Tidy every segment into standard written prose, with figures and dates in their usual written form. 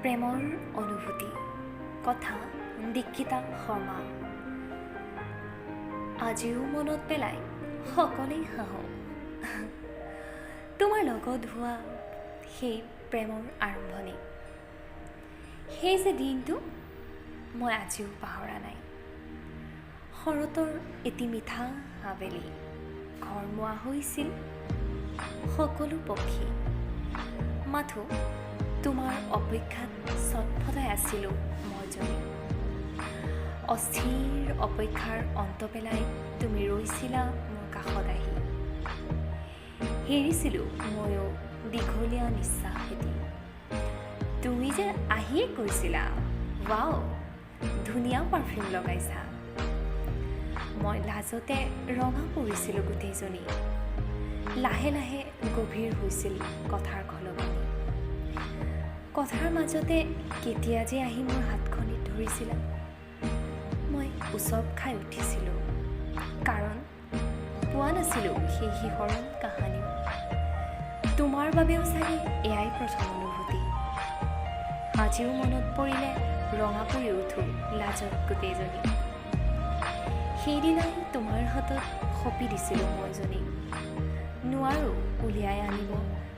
প্ৰেমৰ অনুভূতি। কথা দীক্ষিতা শৰ্মা। আজিও মনত পেলাই সকলেই হাঁহো তোমাৰ লগত হোৱা সেই প্ৰেমৰ আৰম্ভণি, সেই যে দিনটো মই আজিও পাহৰা নাই। শৰতৰ এটি মিঠা আবেলি, ঘৰমুৱা হৈছিল সকলো পক্ষী, মাথো তোমাৰ অপেক্ষাত ছটফটাই আছিলোঁ মইজনী। অস্থিৰ অপেক্ষাৰ অন্ত পেলাই তুমি ৰৈছিলা মোৰ কাষত আহি। হেৰিছিলোঁ ময়ো দীঘলীয়া নিশ্বাস এটি। তুমি যে আহিয়ে কৈছিলা, "ৱাও, ধুনীয়া পাৰফিউম লগাইছা।" মই লাজতে ৰঙা পৰিছিলোঁ গোটেইজনী। লাহে লাহে গভীৰ হৈছিল কথাৰ খলকনি। কথাৰ মাজতে কেতিয়া যে আহি মোৰ হাতখনিত ধৰিছিলা, মই উচপ খাই উঠিছিলোঁ, কাৰণ পোৱা নাছিলোঁ সেই শিহৰণ কাহানিও। তোমাৰ বাবেও চাগে এয়াই প্ৰথম অনুভূতি। আজিও মনত পৰিলে ৰঙা পৰি উঠোঁ লাজত গোটেইজনী। সেইদিনাই তোমাৰ হাতত সঁপি দিছিলোঁ মইজনীক। নোৱাৰোঁ উলিয়াই আনিব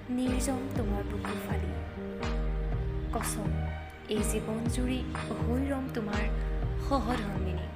নিৰ্জন তোমাৰ বুকু ফালি। কচম, এই জীৱন জুৰি হৈ ৰ'ম তোমাৰ সহধৰ্মিনী।